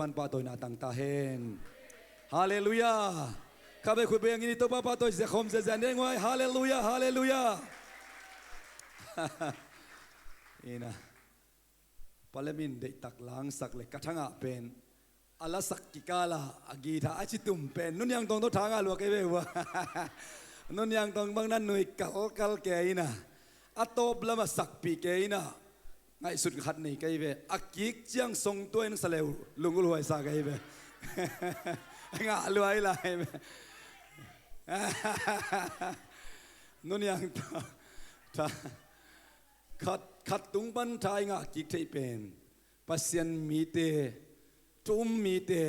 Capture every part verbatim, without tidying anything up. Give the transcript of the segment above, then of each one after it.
pan pahtawina tang ta hen. Halleluiah. Khatvei khut bengin i Topa pahtawi ziakhawm ziahziah ni ei guai. Halleluiah, halleluiah. Ina, Palem in deihtak langsak le ka thangah pen a lasak kikala a guitar a citum pen Nu Niang Tawng tawh thangah lua kei ve ua. Nu Niang Tawng bang na nui kalkal kei ina, a tawp lamah sakpih kei ina, ngaihsut khat nei kei ve. A kik ciang songtua in saleu lungulhuai sa kei ve. Ngah luai lai ve. Nu Niang Tawng tha, khat, khat tung pan tha i ngah kik theih pen Pasian mite, thu um mite,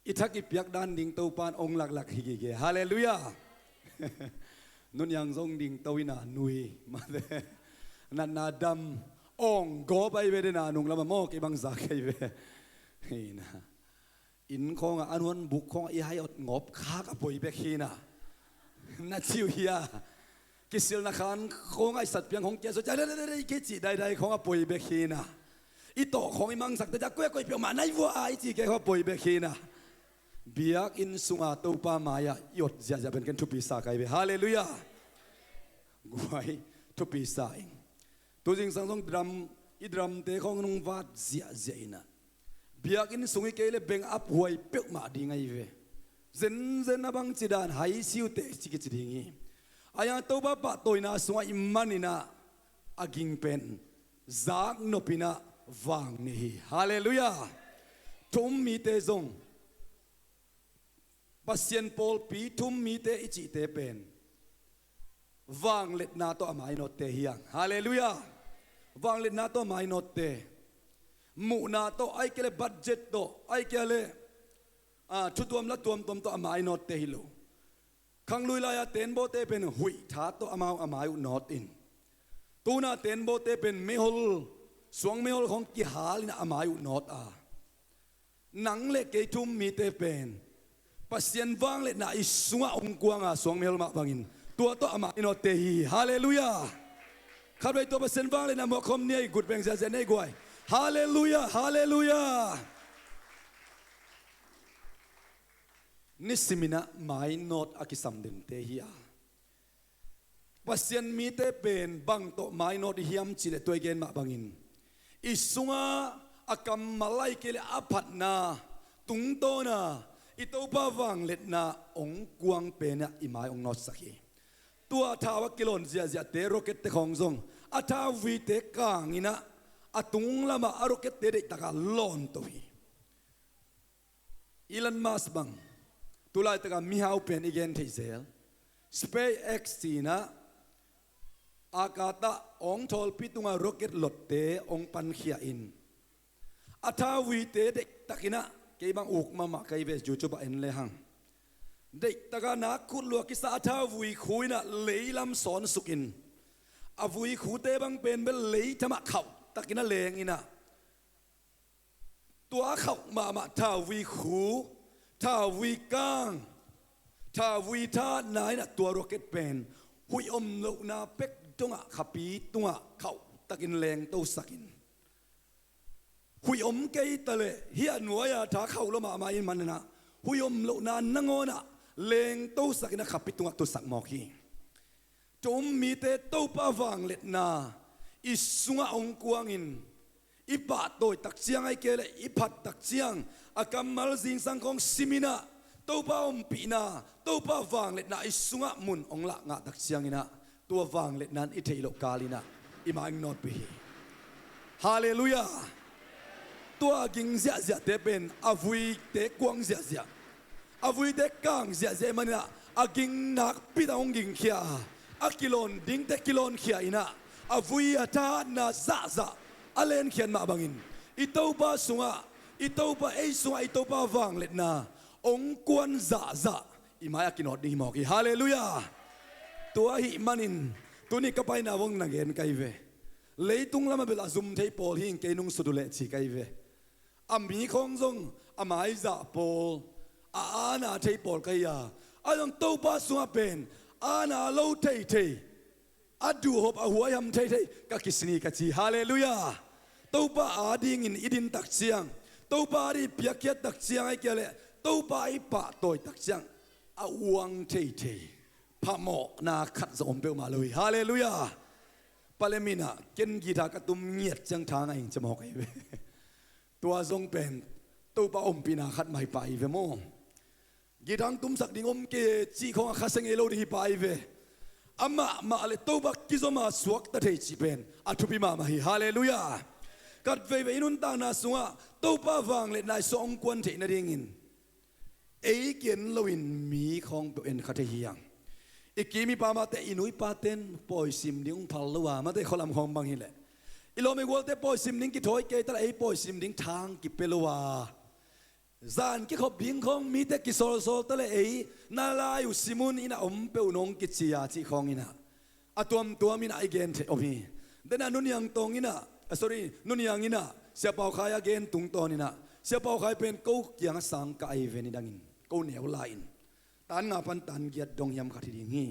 i thak i piak dan ding Topa in ong laklak hi gige. Halleluiah. Nu Niang zong ding to ina nui mate, natna dam, ong gawp ahi ve dena nung lamah maw, kei bang za kei ve. Ina, inn khawngah a nuan buk khawngah i hai awt ngawp khak a poi bek hi ina. Na ci uh hia? Kisilna khan khawngah i satpiang khawng kia so ca dai dai dai kei cih daidai khawngah poi bek hi ina. I tawh khawng i mangsak te ca kuai kuai piau mah nai vua a i ci kei khawngah poi bek hi ina. Biakinn sunga Topa mai-ah i awt ziahziah pen ken thupi sa kai ve. Halleluiah. Guai, thupi sa ing. Tu zingsang zong drum, i drum te khawng nung vat ziahziah ina, biakinn sung hi kei le beng up huai peuhmah ding ahi ve. Zenzen a bangci dan hai siute ci kici ding hi. Ahi hang Topa pahtawina sungah i man ina, a ging pen zak nop ina vang nei hi. Halleluiah. Thu um mite zong, Pasian pawlpi thu um mite i cihte pen vangliatna tawh a mainawtte hi hang. Halleluiah. Vangliatna tawh a mainawtte. Muhna tawh, ahih kei le budget tawh, ahih kei le, ah, thutuam la tuamtuam tawh a mainawtte hi lo. Khanglui lai-a tenbawte pen huih tha tawh amau a mai uh nawt in, tuna tenbawte pen meihol, suang meihol khawng kihal ina a mai uh nawt a, nang le kei thu um mite pen Pasian vangliatna i sungah ong kuanga suang meihol mah bangin tua tawh a mainawtte hi. Halleluiah. Khatvei tua Pasian vangliatna muak khawm ni ei, gut beng ziahziah ni ei guai. Halleluiah, halleluiah. Nisim ina mainawt a kisam dente hi a, Pasian mite pen bang tawh mainawt i hiam cih leh tua i gen mah bangin, i sungah a kammal ahih kei leh a phatna tungtawna i Topa vangliatna ong kuang pen ah i mai ong nawtsak hi. Tua thau a kilawn ziahziahte, rocket te khawng zong a thauvuite kang ina, a tung lamah a rocket te deihtakah lawn to hi. Elon Musk bang, tulaitakah mihau pen i gen theih zel, SpaceX ci ina, akatah ong thawlpi tungah rocket lotte ong pankhia in, a thauvuite deihtak ina, kei bang uk mahmah ka hi ve, YouTube ah en le hang, deihtakah nak khut lua kisa a thauvui khu ina lei lam sawnsuk in, a vui khute bang pen bel lei thamah khauhtak ina leng ina, tua khauh mahmah thauvui khu, thauvui kang, thauvui thahatna ina tua rocket pen huih om lohna pek dongah, khapi tungah khauhtakin lengtosak in, huih om kei taleh hih a nuai-a tha khauh lua mahmah i hih man ina, huih om lohna nangawnah lengtosak ina khapi tungah tusak mawk hi. Thu um mite Topa vangliatna i sungah ong kuangin, i pahtawi takciang ahih kei leh i phat takciang a kammal zingsang khawng sim ina, Topa ompihna, Topa vangliatna i sungah mun ong lah ngah takciang ina, tua vangliatna in i theih loh kal ina i mai ong nawtpih hi. Halleluiah. Tua a ging ziahziahte pen a vuite kuang ziahziah, a vuite kang ziahziah i man ina, a ging nakpi tak hong gingkhia a, a kilawn dingte kilawnkhia ina, a vui a thahatna zahzah a lenkhiat mah bangin, i Topa sungah, i Topa, ei sungah i Topa vangliatna ong kuan zahzah i mai-ah kinawt ding hi mawk hi. Halleluiah. Tua ahih manin tuni ka paina vong na gen ka hi ve. Leitung lamah bel a zum thei pawl hi ing, kei nung sut uh leh ci ka hi ve. A mi khawng zong a maizah pawl, a aana thei pawl ka hi a, ahi zong Topa sungah pen aana lo theithei, a duhhop a huaiham theithei ka kisini ka ci. Halleluiah. Topa adingin i din takciang, Topa ading i piakkhiat tak ciang, ahih kei leh Topa i pahtawi tak ciang a uang theithei phamawhna khat zong om peuhmah lo hi. Halleluiah. Palem in ah ken guitar ka tum ngiat ciang tha ngah ing ci mawk ahi ve. Tua zong pen Topa ompihna khat mah hi pah hi ve maw. Guitar tumsak ding om kei e cih khawng a khasia ngei lo ding hi pah hi ve. Amah mah le Topa kizom a suakta thei cih pen a thupi mahmah hi. Halleluiah. Khat veivei i nuntakna sungah Topa vangliatna i suah hong kuan theih nadingin ei ki-en loin mi khawng peuh en kha thei hi hang. I kim i pam mahte, i nu i pate'n pawi sim ding hong phal lo a, mahte khualam khawng bang hi leh, i lawm i gualte pawi sim ding kithawi kei ta leh ei pawi sim ding thang kipia lo a, zan kikhop ding khawng mite kisawlsawl ta leh ei na lai uh sim un, inn ah om peuh un hong kici a cih khawng in ah a tuamtuam in ah i gen theih om hi. Den ah Nu Niang Tawng in ah, ah, sorry, Nu Niang in ah Sia Pau Khai a gen tungtawn in ah, Sia Pau Khai pen ko kiangah sang kah ahi ve, nidangin ko neu lai-in. Tan nga pan tan giat dong hiam khat hi ding hi.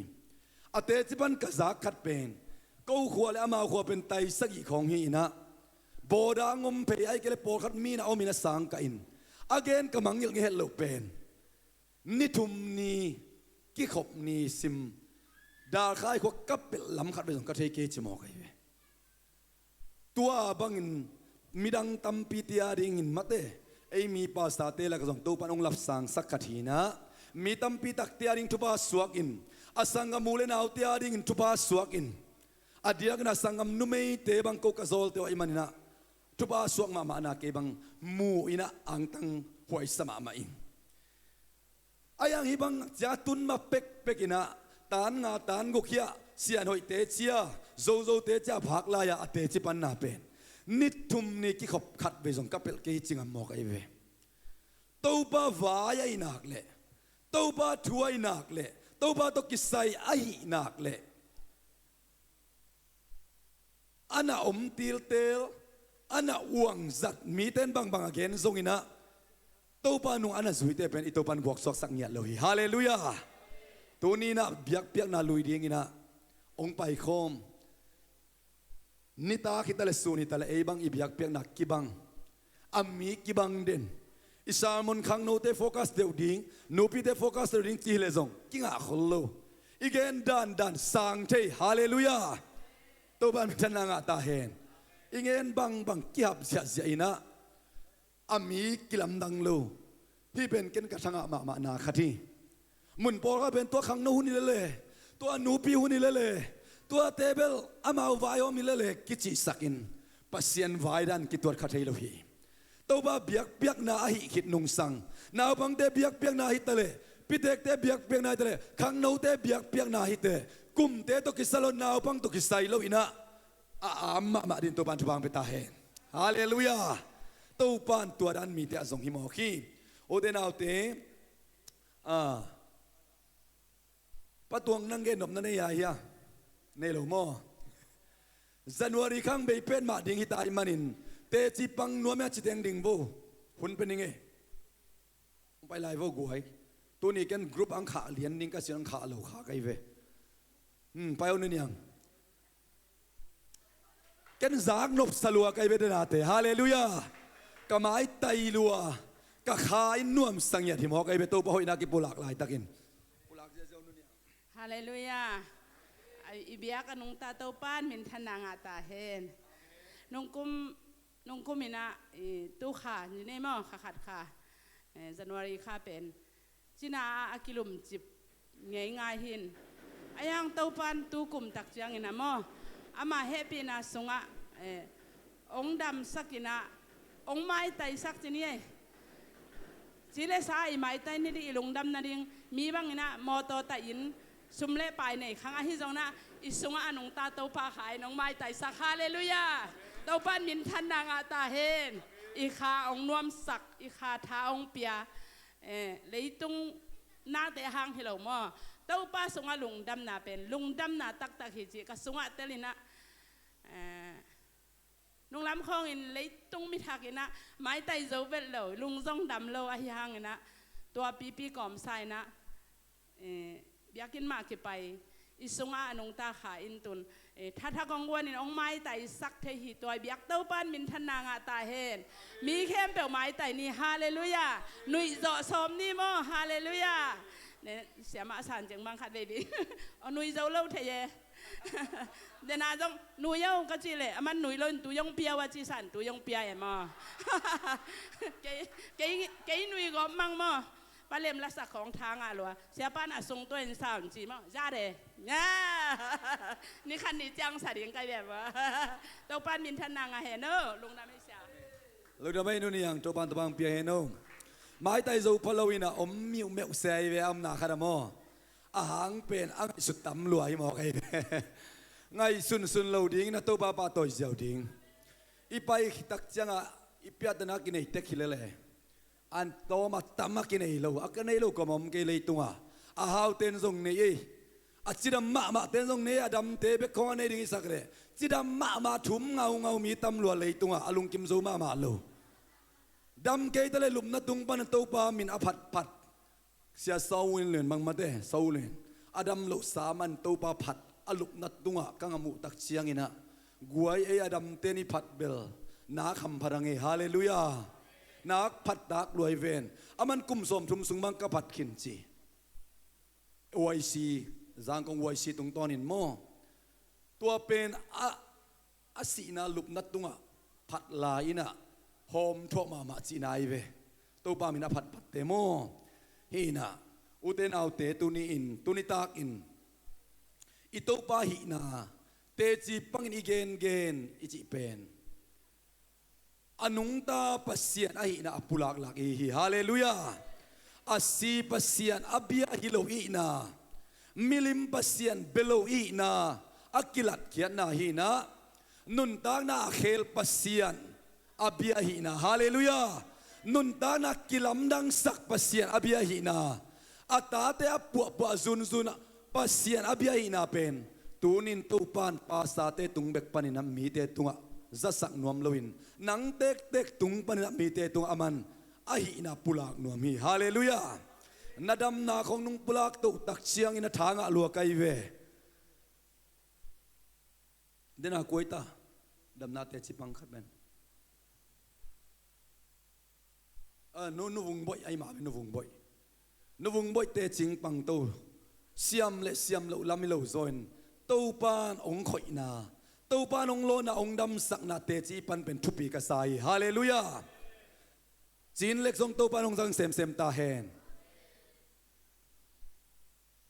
A teci pan ka zak khat pen ko khua le amau khua pen tai sagih khawng hi in ah, bawda ngom phei, ahih kei leh pawlkhat mi in ah om in ah sang kah in, a gen ka mangngilh ngei het loh pen ni thum ni kikhop ni sim, Dalkhai khua ka pelh lam khat vei zong ka thei kei ci mawk ahi ve. Tua bangin midang tampite adingin, mahte, ei mi pastorte lakah zong Topa'n hong lapsangsak khat hi in ah, mi tampi takte ading thupha suak in, a sanggam u le naute adingin thupha suak in, a diakin a sanggam numeite bang ko ka zawlte uh ahih manin ah thupha suak mahmahna kei bang mu in ah angtang huaisa mahmah ing. Ahi hang hih bang cia tun ma pekpek in ah, tan nga tan guk hi-ah, Sianhoih teci a, Zozo teci a phak lai-a a teci panna pen ni thum ni kikhop khat vei zong ka pelh kei hi ci ngam mawk ahi ve. Topa vai ahih nak leh, Topa thu ahih nak leh, Topa tawh kisai ahih nak leh, a na om tiltel, a na uangzat mite'n bangbang a gen zongin ah, Topa nung a na zuite pen i Topa'n guaksuaksak ngiat lo hi. Halleluiah. Tuni in ah biakpiakna lui dingin ah hong paikhawm. Nitak hi ta leh sun hi ta leh ei bang i biakpiakna kibang, a mi kibang den. I sermon khangnote focus deuh ding, nupite focus deuh ding ci hi leh zong kingah khol lo. I gen dandan sang thei. Halleluiah. Topa'n minthanna ngah ta hen. I gen bangbang kihap ziahziah in ah, a mi kilamdang lo. Hih pen ken ka thangah mahmahna khat hi. Mun pawlkhat pen tua khangno hun hi lele, tua nupi hun hi lele, tuate bel amau vaihawm hi lele kicihsakin Pasian vai dan kituat kha thei lo hi. Topa biakpiakna ahih khit nungsang, naupangte biakpiakna hi ta leh, pitekte biakpiakna hi ta leh, khangnote biakpiakna hi teh, kumte tawh kisai lo, naupang tawh kisai lo in ah, a am mahmah dingin Topa'n thupha hong pia ta hen. Halleluiah. Topa'n tua dan mite ah zong hi mawk hi. Ute naute, a, Pa Tuang, nang gen nopna nei a hia? Nei lo maw? January khang bei petmah ding hi ta ahih manin teci pang nuam a ci teng ding vo. Hun pe ning e. Hong pai lai vo guai. Tuni ken group ang khah lian ding ka cih, ang khah lo kha ka hi ve. Hmm, pai o, Nu Niang. Ken zak nopsa lua ka hi ve, denate. Halleluiah. Ka maitai lua, ka kha in nuamsa ngiat hi mawk ka hi ve, Topa hoihna kipulak laitakin. Pulak ziahziah o, Nu Niang. Halleluiah. Ai, i biak a nungta Topa'n minthanna ngah ta hen. Nungkum, nungkum in ah, i, tu kha ni nei maw, kha khat kha, eh, January kha pen cina a kilumcip ngeingai hi in. Ahi hang Topa'n tu kum tak ciangin ah maw, ama hehpihna sungah, eh, hong damsak in ah, hong maitaisak ci ni ei. Ci le sa i maitai ni ding, i lungdam nading, mi bangin ah mawtaw tai-in, sum le pai nei khang ahi zongin ah, i sungah a nungta Topa kha in hong maitaisak. Halleluiah. Topa'n minthanna ngah ta hen. I kha hong nuamsak, i kha tha hong pia. Eh, leitung nate hang hi lo maw, Topa sungah lungdamna pen lungdamna taktak hi cih ka sungah tel in ah, eh, nunglam khawngin leitung mi thak in ah maitai zo vet lo, lung zong dam lo ahi hangin ah, tua pipi kawmsa in ah, eh, biakinn mah kipai, I sungah a nungta Kha In Tun, eh, thathak hong guanin hong maitaisak thei hi. Tua i biak Topa'n minthanna ngah ta hen. Mi khempeuh maitai ni. Halleluiah. Nuihzawh sawm ni maw? Halleluiah. Ne, siamah san ciang bang khat vei ding. Aw, nuihzo lo thei e. Dena zong nuih aw ka cih leh aman nuih loin tui hong pia uh a ci san, tui hong pia e maw? Kei, kei, kei nuih gawp mang maw? Palem lasak khawng tha ngah lua. Siapa'n a sung tua in sa un ci maw? Za de. Nya. Ni khat ni ciang sa ding kai ve maw? Topa'n minthanna ngah hen aw. Lungdam ei sia. Lungdam ei, nu Niang, Topa'n tawh bang pia hen aw. Maitai zo pha lo in a om miuhmeuh se ei ve, a omna khat ah maw? A hang pen a ngaihsut tam lua hi mawk ei ve. Ngaihsunsun lo ding in a Topa pahtawi ziau ding. I pai khit tak ciangah i piahtana kinei tek hi lele. An tawm a tam a kinei lo, a kinei lo kawm om kei leitungah. A haute'n zong nei ei. A cidam mahmahte'n zong nei ei, a damte bek khawng a nei ding i sak leh. Cidam mahmah thum ngaungau mi tam lua leitungah, a lungkim zo mahmah lo. Dam kei ta leh lupna tung pan Topa min a phatphat. Sia Saul in len bang mate, Saul in. A dam loh sa man Topa phat a lupna tungah ka ngam uh tak ciangin ah, guai ei, a damte'n i phat bel nak hampha dang ei. Halleluiah. Nak phat tak lua ei ven. Aman kum sawmthum sung bang ka phat khin ci. Y C, Zangkong Y C tungtawnin maw? Tua pen a, a sihna lupna tungah phat lai in ah hawmthawh mahmah cihna ei ve. Topa min a phatphatte maw? Hi in ah, ute naute, tuni in, tuni takin i Topa hihna teci pangin i gengen i cih pen a nungta Pasian ahihna a pulaklak i hi hi. Halleluiah. A si Pasian a bia hi lo ihna, milim Pasian bia lo ihna a kilatkhiatna hi in ah, nuntakna a khel Pasian a bia ahihna. Halleluiah. Nuntakna kilamdangsak Pasian a bia ahihna, a tate a puahpuah zunzun ah Pasian a bia ahihna pen tunin Topa'n pastorte tung bek panin ah mite tungah zasak nuam loin, nang tektek tung panin ah mite tungah aman ahihna pulak nuam hi. Halleluiah. Na damna khawng nung pulak toh tak ciangin a tha ngah lua kai ve. Dena kuai ta, damna teci pang khat pen. Ah, nu, Nu Vung Boih, ai mah ve, Nu Vung Boih. Nu Vung Boih teci pang to. Siam le siam loh lam hi lo zaw in, Topa'n hong khoihna, Topa'n hong lawnna, hong damsakna teci pan pen thupi ka sa hi. Halleluiah. Cin Lek zong Topa'n hong zang semsem ta hen.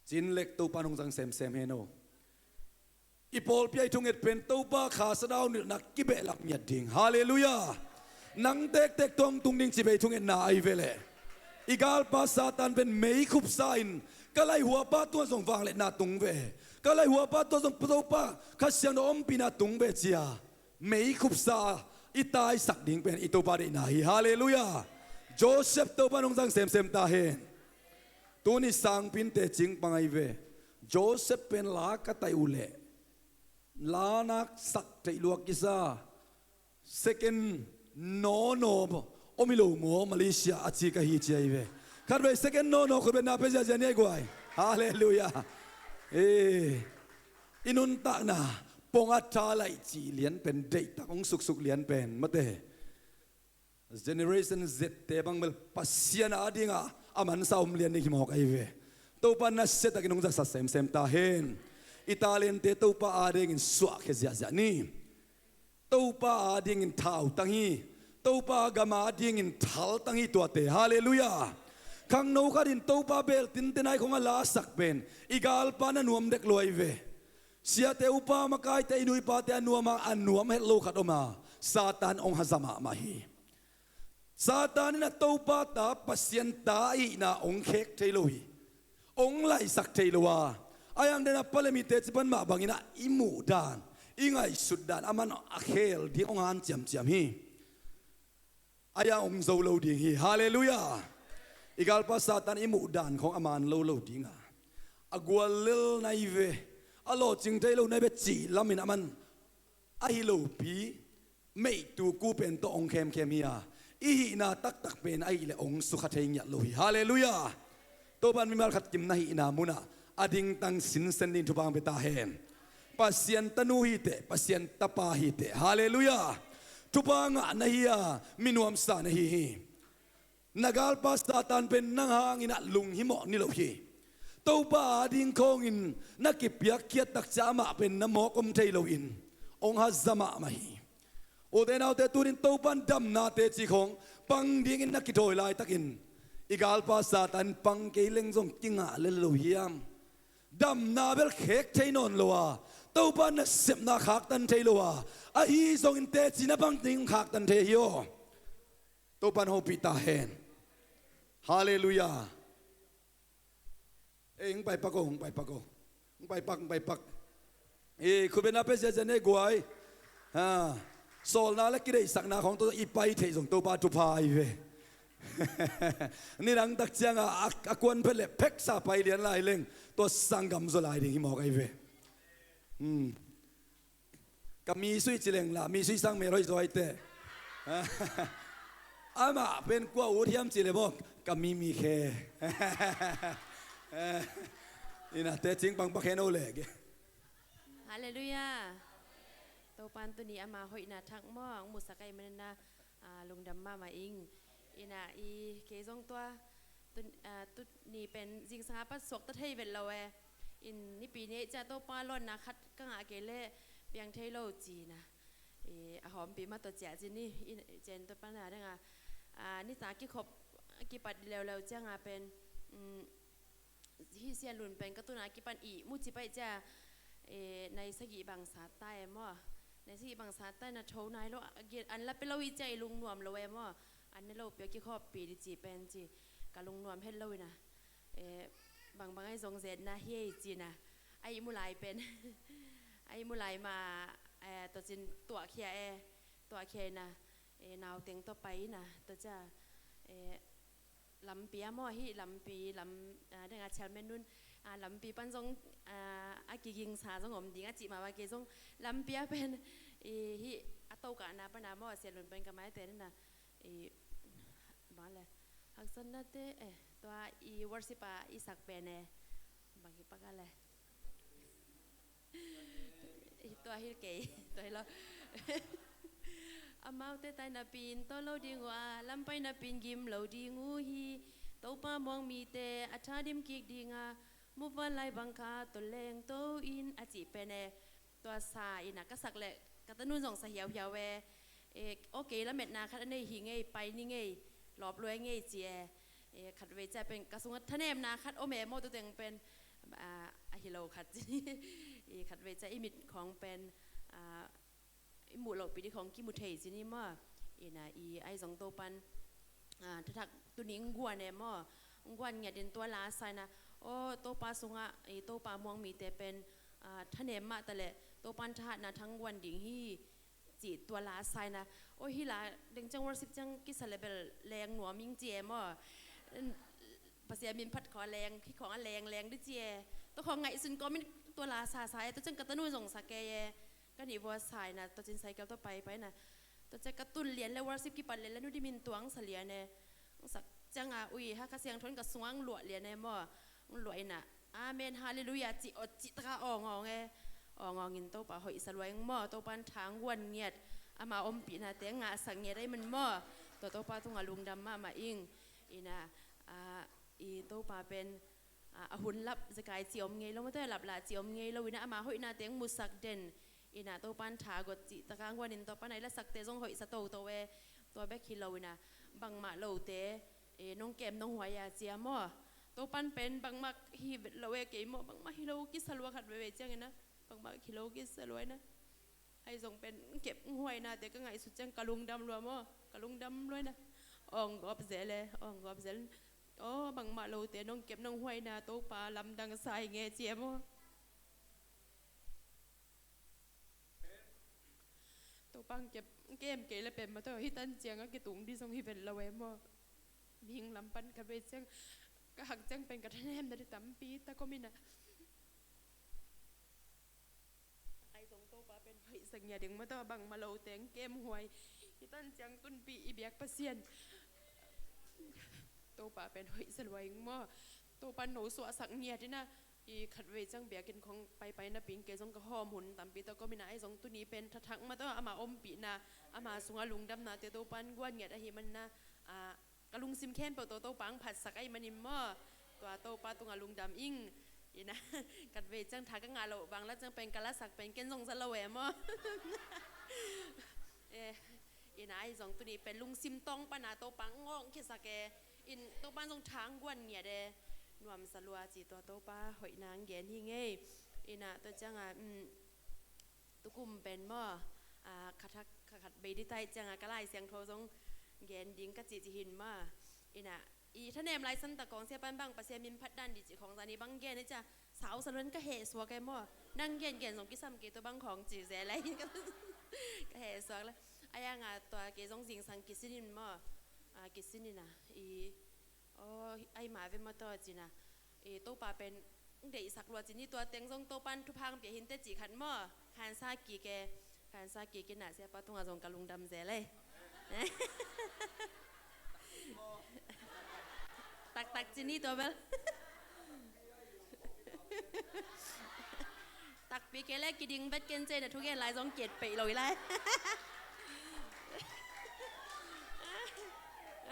Cin Lek Topa'n hong zang semsem hen aw. I pawlpi ah i thunget pen Topa Kha Sadau nilhna kibehlap ngiat ding. Halleluiah. Nang tektek tawh hong tung ding ci ve i thungetna ahi ve leh. I galpa Satan pen meikhupsa in, ka laihuapa tungah zong vangliatna tung ve, ka laihuapa tungah zong Topa Kha Siangtho ompihna tung ve ci a, meikhupsa i taisak ding pen i Topa deihna hi. Halleluiah. Joseph Topa'n hong zang semsem ta hen. Tuni sangpi in teci pang ahi ve. Joseph pen la ka taih uh leh, la nak sak theih lua kisa, second nawnaw om hi lo maw, Malaysia a ci ka hi ci ahi ve. Khatvei second nawnaw khutbetna pia ziahziah ni, ai guai. Halleluiah. Eh, i nuntakna pong a tha laih cih lian pen deihtak hong suksuk lian pen mate. Generation Z te bang bel Pasian adingah a mansa om lian ding hi mawk ahi ve. Topa'n nasiatakin hong zahsa semsem ta hen. I talente Topa adingin suahkhia ziahziah ni. Topa adingin thautang hi. Topa gam adingin thaltang hi tuate. Halleluiah. Khangno khat in Topa beel tinten a i khong a lasak pen i galpa na nuam dek lua hi ve. Siate, upa makaite, i nu i pate a nuam a, a nuam het lo khat om a, Satan hong haza mahmah hi. Satan in a Topa ta, Pasian ta ahihna hong khek thei lo hi. Hong laisak thei lo a, a hiang den a palem i teci pan mah bangin a i muh dan, i ngaihsut dan, aman a khel ding hong hanciamciam hi. A hiang hong zo lo ding hi. Halleluiah. I galpa Satan i muh dan khong a man lo lo ding a, a guallel nai ve, a lawhcing thei lo nai ve cih lamin aman ahi lopi meihtu ku pen tawh hong khemkhem hi a, i hihna taktak pen ahih leh hong sukha thei ngiat lo hi. Halleluiah. Topa'n mimal khat kimna hihna munah a dingtang sinsen ding thupha hong pia ta hen. Pasian tanu hi teh, Pasian tapa hi teh. Halleluiah. Thupha ngah na hi a, mi nuamsa na hi hi. Na galpa Satan pen nang hangin ah lunghimawh ni lo hi. Topa a ding khawngin na kipiakkhiat takciang amah pen na mawk om thei loin hong haza mahmah hi. Ute naute, tunin Topan damna teci khawng pang dingin na kithawi laitakin i galpa Satan pang kei leng zong kingah lel lo hiam? Damna bel khek thei nawn lo a, Topa nasepna khaktan thei lo a, ahi zongin teci na pang ding khaktan thei hi aw. Topan hopih ta hen. Halleluiah. Ei, hong paipak aw, hong paipak aw. Hong paipak, hong paipak. Ei, khutbetna pia ziazia nei guai. Ha. Sawlna le kideihsakna khawng tawh i pai theih zong Topa thupha ahi ve. Nidang takcianga a, a kuan phet le pheksa pai lian lai leng tua sanggam zaw lai ding hi mawk ahi ve. Hmm. Ka mi sui ci leng la, mi sui sang mel hoih zaw ahi teh. Amah pen kua ut hiam ci le maw, ka mi mi khe. Ina teci pangpak hen o leh. Halleluiah. Topan tuni ama hoihna thak maw hong musak ahih manin ah, lungdam mahmah ing. Ina i kei zong tua tun, ah, tuni pen zingsang a pat suakta thei vet lo e. In nipi ni ciang Topa lawnna khat ka ngah kei leh piang thei lo ci-in ah, i, a hawmpi mah tawh ciah ci ni, i, cian Topa na dang a, ah, nitak kikhop kipat leuleu cianga pen, um, hih Sian Lun pen ka tun a kipan ihmu ci paih ciang, eh, nai sagih bang sat ta e maw. Nai sagih bang sat ta in ah tho nai lo, a, a, an la pia lo hi ciang i lungnuam lo e maw. An ne lo pia kikhawmpi ding ci pen ci ka lungnuam het lo in ah, eh, bangbang ahi zong zetna hi ei ci-in ah a ihmu lai pen a ihmu lai mah, eh, tua cin tuahkhia e, tuahkhia in ah, eh, nauteng tawh pai in ah tua ciang, eh, lampi a maw, hih lampi lam, ah, dang a chairman nun, ah, lampi pan zong, ah, a kigingsa zong om ding a cih mah bang kei zong lampi a pen, i, hih a tokahna pan a maw, Sian Lun pen ka maite nin ah, i, bang le, haksatnate, eh, tua i worship a i sak pen e, bang hi pak a le. Tua hi kei, tua hi lo. Amaute tai napi in tawh lo ding uh a, lam pai napi in gim lo ding uh hi. Topa muang mite a tha dim kik ding a, muvanlai bang kha tawh lengto in a cih pen e. Tua sa in ah ka sak leh ka tanu zong sa hiauhiau e. Eh, okay, lametna khat a nei hi ngei, pai ni ngei, lawp luai ngei ci e. Eh, khatvei ciang pen ka sungah thanemna khat om e maw, tua teng pen, ah, a hi lo khat ci ni. I khatvei ciang i mit khawng pen, ah, i muh lohpi ding khawng kimu thei ci ni maw. Ina i ahi zong Topan, ah, thathak tuni hong guan e maw. Hong guan ngiat in tua la sa in ah, aw, Topa sungah, i Topa muang mite pen, ah, thanem mah ta leh Topan thahatna thang guan ding hi. Cih tua la sa in ah, aw, hih la deng ciang worship ciang kisa le bel leng nuam ing ci e maw. Pasian min phat khawng a leng, hih khawng a leng leng ding ci e. Tua khawng ngaihsun kawmin tua la sa sa e, tua ciang ka tanu zong sa kei e. Ka nih vua sa in ah, tua cin cycle tawh pai pai in ah, tua ciang ka tun lian le worship kipat lian le nu dim in tua hong sa lian e. Hong sak ciang a, ui, Hakha Siangtho in ka sungah hong luah lian e maw. Hong luah in ah, Amen, Halleluiah, cih awt cih taka awng awng e. Awng awng in Topa hoihsa lua ing maw, Topan tha hong guan ngiat, ama ompihnate ngahsak ngiat ahih man maw. Tua Topa tungah lungdam mahmah ing. Ina, ah, i Topa pen, ah, a hun lap zekai cih om ngei lo, mate lap lah cih om ngei lo, ina ama hoihnate hong musak den. Ina Topan tha guat cih taka hong guan in Topan a i lasakte zong hoihsa toto e. Tua bek hi lo ina bangmah lote, eh, nong kem nong huai a cia maw. Topan pen bangmah hi lo e kei maw, bangmah hi lo kisa lua khat veve ciang ina. Bangmah hi lo kisa lua ina. Ahi zong pen kep huainate ka ngaihsut ciang ka lungdam lua maw. Ka lungdam lua ina. Awng gawp zel e, awng gawp zel. Aw, bangmah lote nong kep nong huaina Topa lamdang sa hi nge cia maw. Topa hong kep, kem kei le pen maw, tua hi tan ciang a kitung dih zong hi vet lo e maw. Mihing lam pan ka vei ciang, ka hak ciang pen ka thanemna dih tampi tak om ina. Ahi zong Topa pen hoihsa ngiat ding maw, tua bangmah lo teng kem huai. Hi tan ciang tunpi i biak Pasian Topa pen hoihsa lua ing maw. Topa no suahsak ngiat ina. I khatvei ciang biakinn khong paipai napi in kei zong ka hawm hun tampi tawh ka om in ah, ahi zong tuni pen thathak mah tawh ama ompihna, ama sungah lungdamnate Topa'n guan ngiat ahih manin ah, ah, ka lungsim khempeuh tawh Topa hong phatsak ahih manin maw, tua Topa tungah lungdam ing. In ah, khatvei ciang tha ka ngah loh bang la ciang pen ka lasak pen ken zong za lo e maw. Eh, in ah, ahi zong tuni pen lungsim tawng pan a Topa hong awng khiasak e. In Topa zong tha hong guan ngiat e. Nuamsa lua ci, tua Topa hoihna hong gen hi ing ei. In ah, tua ciang a, um, tukum pen maw, ah, khathak, kha khatvei ding ta ahih ciang a ka Lai Siangtho zong gen ding ka cih ci hi in maw. In ah, i thanem lai Santa Kong Siapa'n bang Pasian min phat dan ding cih khong zani bang gen e ci a, sau sa lua in ka heh suak e maw. Nang gengen zong kisam kei, tua bang khong ci zel lai in ka, ka heh suak lai. Ahi hang a tua kei zong zingsang kisin in maw, ah, kisin in ah, i, aw, ahi mah ve maw tua ci in ah, i, Topa pen hong deihsak lua ci ni, tua teng zong Topa'n thupha hong pia hi inteh cih khat maw. Khansa kik e, khansa kik in ah, Siapa tungah zong ka lungdam zel e. Taktak ci ni tua bel. Takpi kei leh kiding vet ken ci, na thugen lai zong ki-et peih lo hi lai.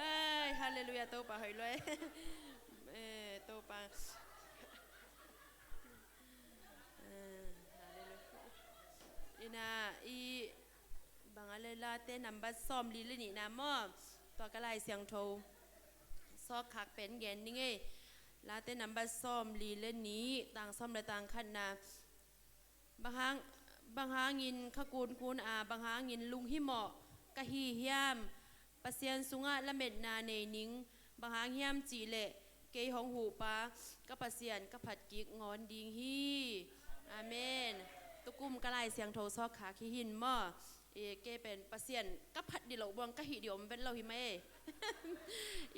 Ai, halleluiah, Topa hoih lua e. Eh, Topa. Eh, halleluiah. In ah, i, bang a leh, Late nambat sawmli le nihna maw, tua ka Lai Siangtho sawkkhak pen gen ning ei. Late nambat sawmli le nih, tang sawm le tang khatna. Bang hang, bang hangin kha kunkun a, bang hangin lunghimawh ka hi hiam? Pasian sungah lametna nei ning. Bang hang hiam cih leh kei hong huhpa ka Pasian ka phat kik ngawn ding hi. Amen. Tukum ka Lai Siangtho sawkkhak hi hi in maw. I, kei pen Pasian ka phat ding loh buang ka hih ding om vet lo hi mah e.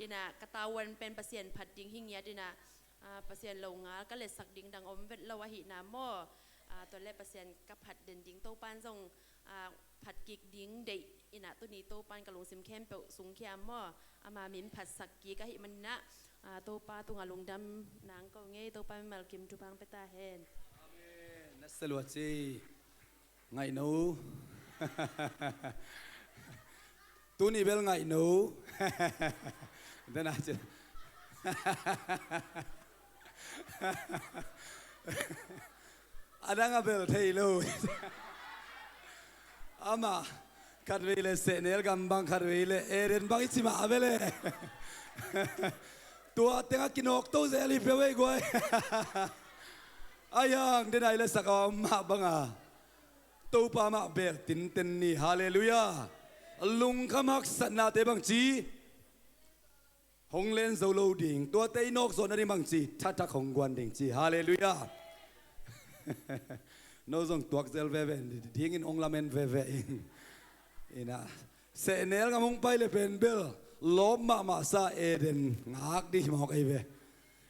In ah, ka tavuan pen Pasian phat ding hi ngiat in ah, ah, Pasian lo ngal ka letsak ding dang om vet lo ahihna maw. Ah, tua leh Pasian ka phat den ding Topa'n zong, ah, phat kik ding deih in ah, tuni Topa'n ka lungsim khempeuh sungkhia maw, ama min phatsak kik ahih manin ah, ah, Topa tungah lungdam nang ko ngei, Topa mimal kim thupha hong pia ta hen. Amen. Na sa lua ci. Ngaihno. Tuni bel ngaihno. Dena ci. A dang a bel thei lo. Ama, khatvei leh sehnel gam bang, khatvei leh Eden bang i ci mah a bel e. Tua teng a kinawk to zel hi peuh ei guai. Ahi hang dena i lasak a om mah bang a, Topa mah bel tinten ni. Halleluiah. Lungkham haksatnate bang ci, hong len zo lo ding. Tuate i nawk zawh nading bang ci, thathak hong guan ding ci. Halleluiah. No zong tuak zel veve, dingin hong lamen veve ing. In ah, sehnel gam hong pai leh pen bel lawp mahmah sa Eden ngak ding hi mawk ei ve.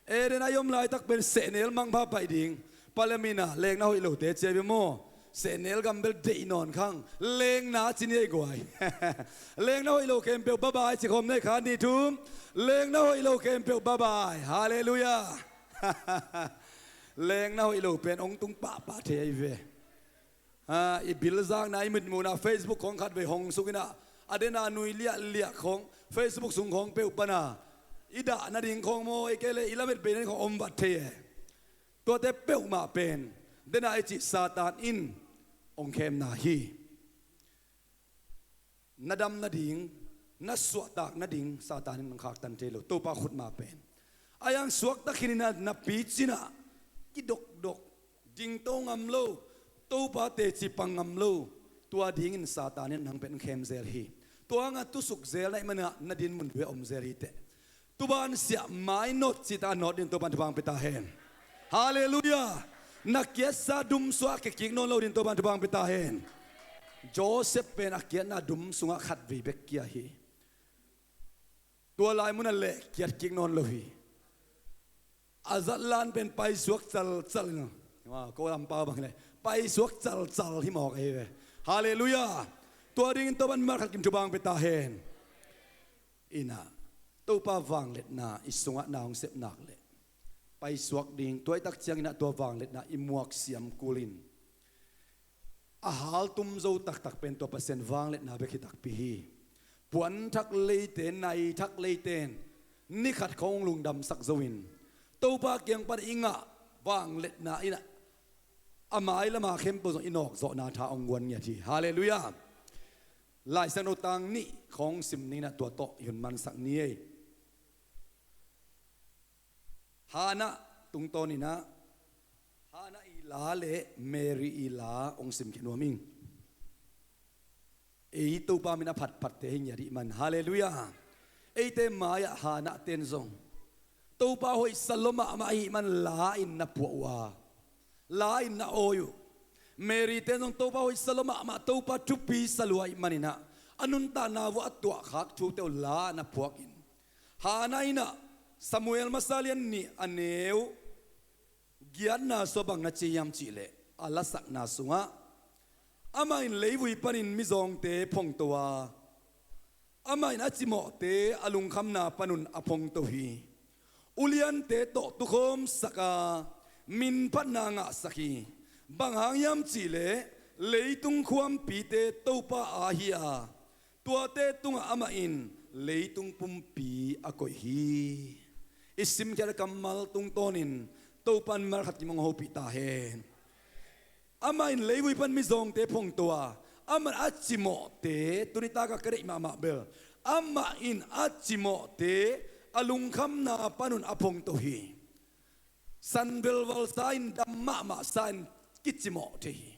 Eden a i om laitak pen sehnel mangpha paih ding. Parliament ah lengna hoih lote ciai bia maw. Sehnel gam bel deih nawn khang. Lengna ci ni ei guai. Lengna hoih lo khempeuh bye bye ci khawm nei kha, ni thum. Lengna hoih lo khempeuh bye bye. Halleluiah. Lengna hoih lo pen hong tung pahpah thei ahi ve. Ah, i bil zakna, i mitmuhna Facebook khong khatvei hong suk in ah, a dena nui liahliah khong Facebook sung khong peuh pan a i dah nading khong maw, i kei leh i lamet bei nading khong om vat thei e. Tuate peuhmah pen dena i cih Satan in hong khemna hi. Na dam nading, na suahtak nading Satan in hong khaktan thei lo, Topa khut mah pen. Ahi hang suakta khin in ah, na picin ah kidokdok, dingto ngam lo, Topa teci pang ngam lo, tua dingin Satan in nang pen hong khem zel hi. Tua hang a tusuk zel na hih man ah na dinmun ve om zel hi teh. Tuban siah mainawt cihtak a nawt ding Topa'n thupha hong pia ta hen. Halleluiah. Na kiatsa dum sungah kia kik nawn lo ding Topa'n thupha hong pia ta hen. Joseph pen a kiatna dum sungah khatvei bek kia hi. Tua lai munah leh kiat kik nawn lo hi. A zatlan pen paisuak calcal in, ko lam pau bang leh paisuak calcal hi mawk ahi ve. Halleluiah. Tua dingin Topa'n mimal khat kim thupha hong pia ta hen. In ah, Topa vangliatna i sungah na hong sep nak leh, paisuak ding, tua i tak ciangin ah tua vangliatna i muak siam kulin a haltum zo taktak pen tua Pasian vangliatna bek hi takpi hi. Puan thak leite, nai thak leite in ni khat khawng lungdamsak zo in Topa kiang pan i ngah vangliatna in ah a mai lama khempeuh zong i nawkzawhna tha hong guan ngiat hi. Halleluiah. Laisiangtho tang nih khawng sim ning in ah tua tawh i hun mansak ni ei. Hannah tungtawn in ah Hannah i la le Mary i la hong simkhia nuam ing. Ei Topa min a phatphatte hi ngiat i hih man. Halleluiah. Eite mai-ah Hannah ten zong Topa hoihsa lua mahmah ahih man la in na puah uh a, la in na awi uh. Mary ten zong Topa hoihsa lua mahmah, Topa thupi sa lua ahih manin ah a nuntakna uah a tuahkhak thute uh la na phuak in, Hannah in ah Samuel masa lian nih a neu giatna sungah bang na ci hiam cih leh, a lasakna sungah, amah in leivui panin mizawngte phongto a, amah in a cimawhte a lungkhamna panun a phongto hi. Uliante tawh tukhawmsak a, minphatna ngahsak hi. Bang hang hiam cih leh, leitung khuampite Topa aa hi a, tuate tungah amah in leitung pumpi a koih hi. I simkhiat a kammal tungtawnin Topa'n mimal khat kim hong hopih ta hen. Amah in leivui pan mizawngte phongto a, amah in a cimawhte, tuni tak a ka deih mahmah bel, amah in a cimawhte a lungkhamna panun a phongto hi. San velval sa in, dam mahmah sa in kicimawh thei hi.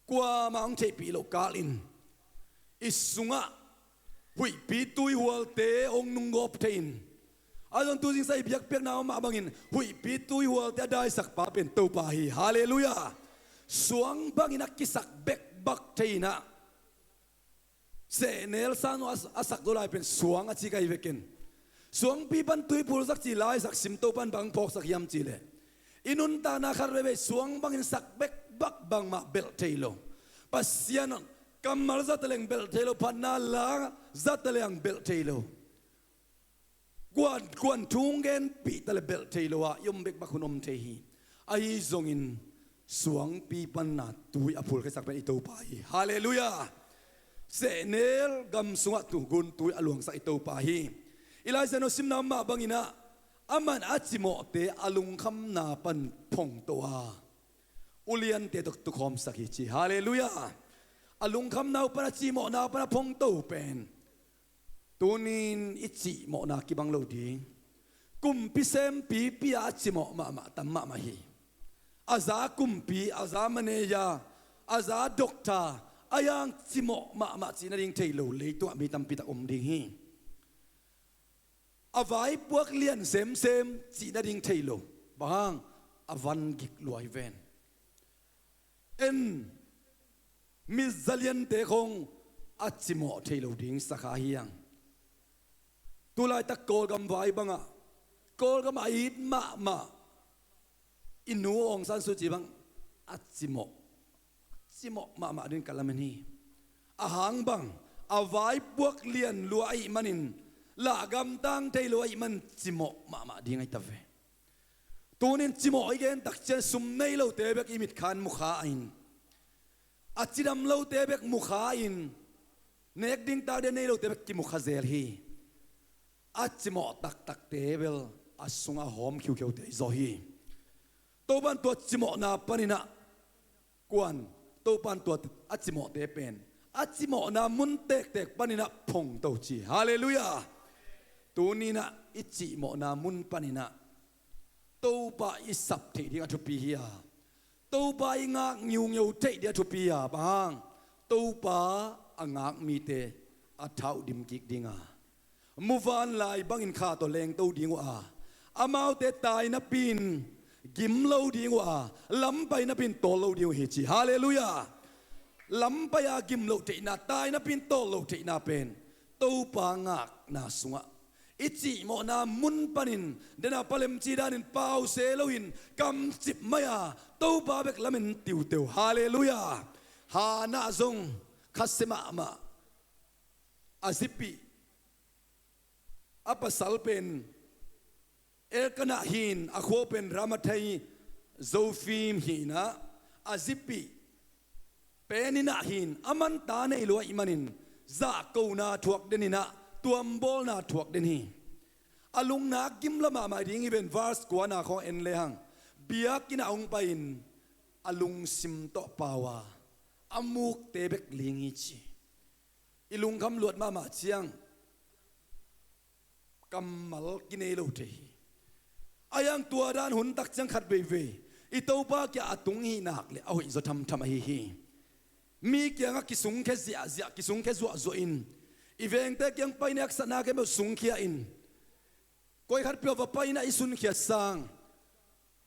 Kuamah hong theihpih loh kalin i sungah huihpi tuihualte hong nunggawp thei in, a zong tu zingsa i biakpiakna om mah bangin huihpi tuihualte a daisakpa pen Topa hi. Halleluiah. Suang bangin a kisak bekbak thei in ah, sehnel sang a, a sak zo lai pen suang a ci ka hi ve ken. Suangpi pan tui phulsak ci laisak sim Topa'n bang phawksak hiam cih leh, i nuntakna khat veivei suang bangin sak bekbak, bangmah belh thei lo. Pasian kammal zata leng belh thei lo, phatna la zata leng belh thei lo. Kuan, kuan thu hong genpih ta leh belh thei lo a i om bekbak hun om thei hi. Ahi zongin suangpi panna tui a phulkhiasak pen i Topa hi. Halleluiah. Sehnel gam sungah tugun tui a luangsak i Topa hi. I Laisiangtho simna mah bangin ah, amah in a cimawhte a lungkhamna pan phongto a, uliante tawh tukhawmsak hi ci. Halleluiah. A lungkhamna uh pan, a cimawhna uh pan a phongto pen, tunin i cimawhna kibang lo ding. Kumpi sempipi a cimawh mahmah tam mahmah hi. A za kumpi, a za manager, a za doctor, a yang cimawh mahmah cih nading thei lo leitungah mi tampi tak om ding hi. A vaipuak lian semsem cih nading thei lo. Bang hang? A van gik lua hi ven. En, mi zaliante khong a cimawh thei lo ding sakha hi hang. Tulaitak Kawlgam vai bangah, Kawlgam a it mahmah i nu Aung San Suu Kyi bang a cimawh, cimawh mahmah ding ka lamen hi. A hang bang? A vaipuak lian lua ahih manin, lah gamtang thei lo ahih man cimawh mahmah ding ahi ta ve. Tunin cimawh i gen tak ciang sum nei lote bek i mitkhan mukha a in, a cidam lote bek mukha a in, nek ding tak ding nei lote bek kimukha zel hi. A cimawh taktakte bel a sungah hawm khiukhiute hi zaw hi. Topa'n tua cimawhna panin ah, kuan, Topa'n tua a cimawhte pen a cimawhna mun tektek panin ah phongto ci. Halleluiah. Tunin ah i cimawhna mun panin ah Topa i sap theih ding a thupi hi a, Topa i ngak ngiungeu theih ding a thupi hi a. Bang hang? Topa a ngak mite a thau dim kik ding a, muvanlai bangin kha tawh lengto ding uh a, amaute tai napi in gim lo ding uh a, lampai napi in tawl lo ding uh hi ci. Halleluiah. Lampai a gim loh theihna, tai napi in tawl loh theihna pen Topa ngakna sungah i cihmawhna mun panin, dena palemci danin pause loin kamcip mai-a Topa bek lamen tiuteu. Halleluiah. Hannah zong khasia mahmah. A zipih a pasal pen Elkanah hi-in a khua pen Ramathai Zophim hi-in ah, a zipih Peninnah hi-in, aman ta nei lo ahih manin zahkona thuak den in ah, tuambawlna thuak den hi. A lungnak gimla mahmah ding hi ven. Verse kuana khawng en lehang, biakinn ah hong pai-in a lungsim tawh pau a, a mukte bek ling hi ci. I lungkham luat mahmah ciang kammal kinei lo thei hi. Ahi hang tua dan hun tak ciang khat veivei i Topa kiangah a tung hi nak leh a hoih zaw thamtham ahi hi. Mi kiangah kisungkhia ziahziah, kisungkhia zuahzuah in, i vengte kiang paina haksatna khempeuh sungkhia in, koi khatpeuh va paina i sunkhiat sang,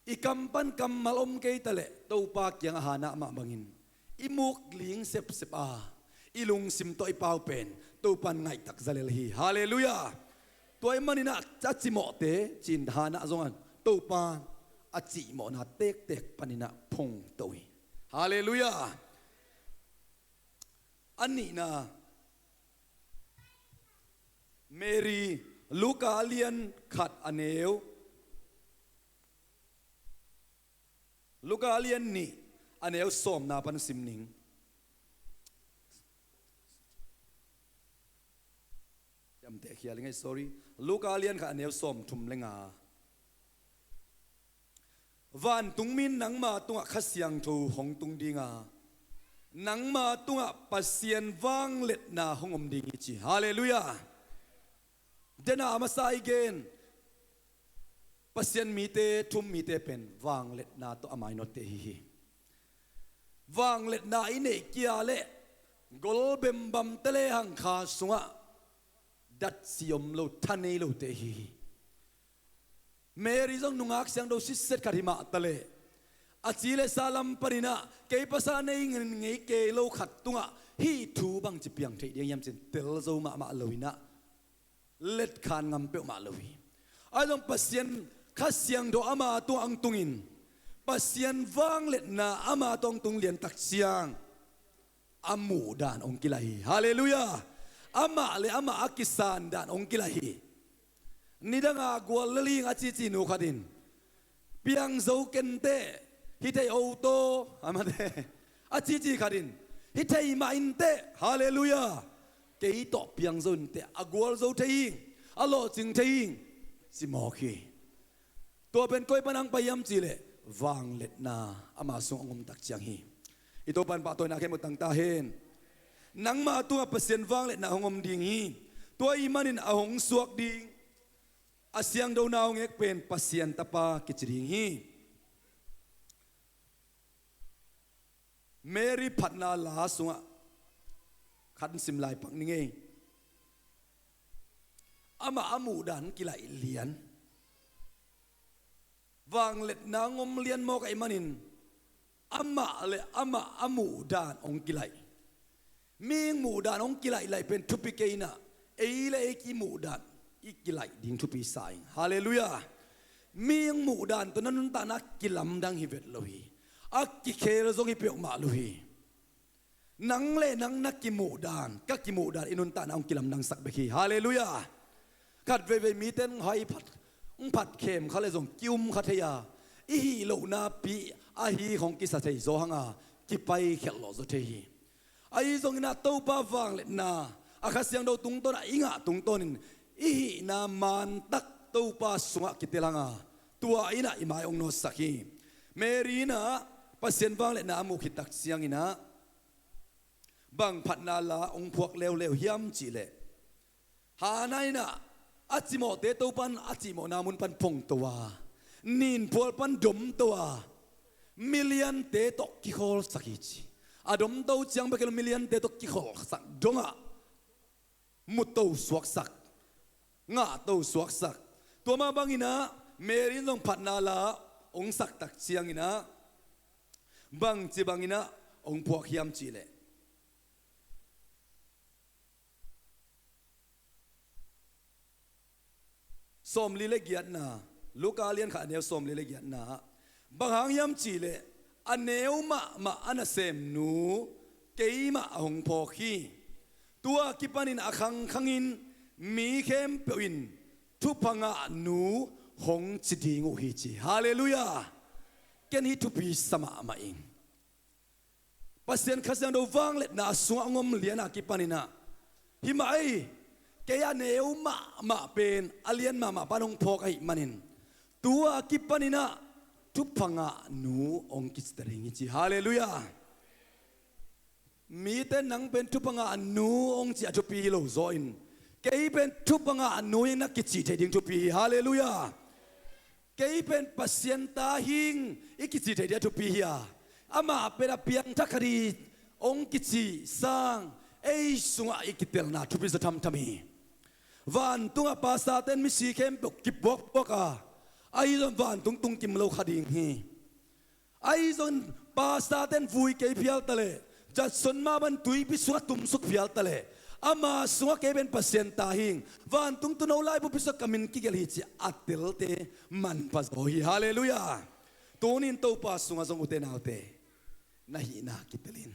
i kam pan kammal om kei ta leh Topa kiangah Hannah mah bangin i muk ling sepsep a, i lungsim tawh i pau pen Topa in ngaihtak zalel hi. Halleluiah. Tua ahih manin ah a cimawhte ci-in Hannah zong a, Topa a cimawhna tektek panin ah phongto hi. Halleluiah. A nihna, Mary, Luka lian khat a neu, Luka lian nih a neu sawmna pan sim ning. Ciamteh khial ing ei, sorry. Luka lian khat a neu sawmthum le nga. Vantungmi in nangma tungah Kha Siangtho hong tung ding a, nangma tungah Pasian vangliatna hong om ding hi ci. Halleluiah. Dena a masa i gen, Pasian mite, thu-um mite pen vangliatna tawh a mainawtte hi hi. Vangliatna i neih kia leh golbembamte lehang kha sungah datsi om lo, tha nei lote hi hi. Mary zong nungak siangtho sitset khat hi mah ta leh, a ci le sa lam panin ah kei pasal nei ngei kei lo khat tungah hih thu bangci piang theih ding hiam ci-in tel zo mahmah lo in ah, letkhan ngam peuhmah lo hi. Ahi zong Pasian Kha Siangtho ama tungah hong tungin, Pasian vangliatna ama tungah hong tung lian tak ciang a muh dan hong kilaih hi. Halleluiah. Amah le amah a kisan dan hong kilaih hi. Nidang a gual le ling a cici nu khat in, piang zo ken teh, hi thei o taw, a mate, a cici khat in, hi thei mah in teh. Halleluiah. Kei tawh piang zo in teh, a gual zo thei ing, a lawhcing thei ing, ci mawk hi. Tua pen koi pan hong pai hiam cih leh vangliatna ama sungah hong om tak ciang hi. I Topa in pahtawina khempeuh tang ta hen. Nangma tungah Pasian vangliatna hong om ding hi. Tua ahih manin a hong suak ding, a siangthona hong ek pen Pasian Tapa kici ding hi. Mary phatna la sungah khat sim lai pak ning ei. Amah a muh dan kilaih lian. Vangliatna hong om lian mawk ahih manin, amah le amah a muh dan hong kilaih. Mi muh dan hong kilaih laih pen thupi kei in ah, ei le ei i muh dan i kilaih ding thupi sa ing. Halleluiah. Mi muh dan tawh na nuntakna kilamdang hi vet lo hi. A kikhel zong hi peuhmah lo hi. Nang le nang na kimuh dan, ka kimuh dan i nuntakna hong kilamdangsak bek hi. Halleluiah. Khat veivei mite in hong hai phat, hong phat khem kha le zong ki-um kha thei a, i hih lohna pi ahi hong kisa thei zaw hang a, kipai khelh lawh zaw thei hi. Ahi zongin ah Topa vangliatna a Kha Siangtho tungtawn ah i ngah tungtawnin i hihna mantak Topa sungah kitel hang a, tua in ah i mai hong nawtsak hi. Mary in ah Pasian vangliatna a muh khit tak ciangin ah bang phatna la hong phuak leuleu hiam cih leh, Hannah in ah a cimawhte Topa in a cimawhna mun pan phongto a, ninphual pan domto a, miliante tawh kikhawlsak hi ci. A domto ciang bek hi lo, miliante tawh kikhawlsak dongah muto suaksak, ngahto suaksak. Tua mah bangin ah Mary in zong phatna la hong sak tak ciangin ah bangci bangin ah hong phuak hiam cih leh, sawmli le giatna, Luka lian khat a neu sawmli le giatna ah, bang hang hiam cih leh, a neu mahmah a nasemnu keimah a hong phawk hi. Tua kipanin a khangkhangin mi khempeuh in thupha ngahnu hong ci ding uh hi ci. Halleluiah. Ken hih thupi sa mahmah ing. Pasian Kha Siangtho vangliatna a sungah hong om liana kipaninah himah ei, kei a neu mahmah pen a lian mahmah pan hong phawk ahih manin tua kipaninah thupha ngahnu hong kici ta ding hi ci. Halleluiah. Mite nang pen thupha ngahnu hong ci a thupi hi lo zaw in kei pen thupha ngahnu hi na kici thei ding thupi hi. Halleluiah. Kei pen Pasian ta hing i kici thei ding a thupi hi a, amah pen a piangthak khat hi hong kici sang ei sungah i kitelna thupi zaw thamtham hi. Vantungah pastor ten misi khempeuh kipuakpuak a, ahi zong vantung tung kim lo kha ding hi. Ahi zong pastor ten vui kei phial taleh Judson mah bang tuipi sungah tumsuk phial taleh ama sungah kei pen Pasian ta hing, vantung tuuno laibupi sungah ka min kigelh hi ci a telte manpha zaw hi. Halleluiah. Tunin Topa sungah zong ute naute na hihna kitelin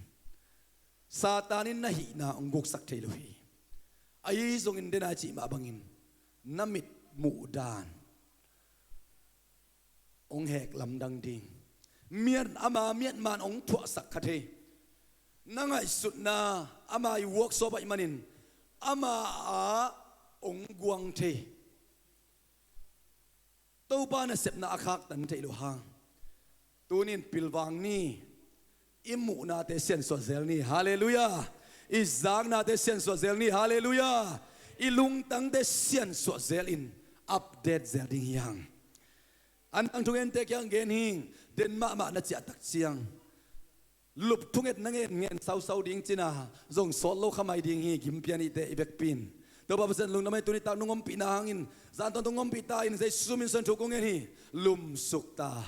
Satan in na hihna hong guksak thei lo hi. Ahi zongin dena i cih mah bangin na mit muh dan hong hek lamdang ding, miat ama miatman hong thuahsak kha thei, na ngaihsutna ama i workshop ahih manin ama ah hong guang thei. Topa nasepna a khaktan theih loh hang tunin pilvang ni. I muhnate siansuah zel ni. Halleluiah. I zaknate siansuah zel ni. Halleluiah. I lungtangte siansuah zel in update zel ding hi hang. An ang thungente kiang gen hing. Den mahmah na ciah tak ciang lup thunget na ngen ngen sausau ding cina zong sawt lo kha mai ding hi. Gimpian ihte i vekpi in Topa Pasian lungdam hi. Tuni tak nong ompihna hangin zan tawntung ompih ta in Jesu min suang thu kong ngen hi. Lumsuk ta.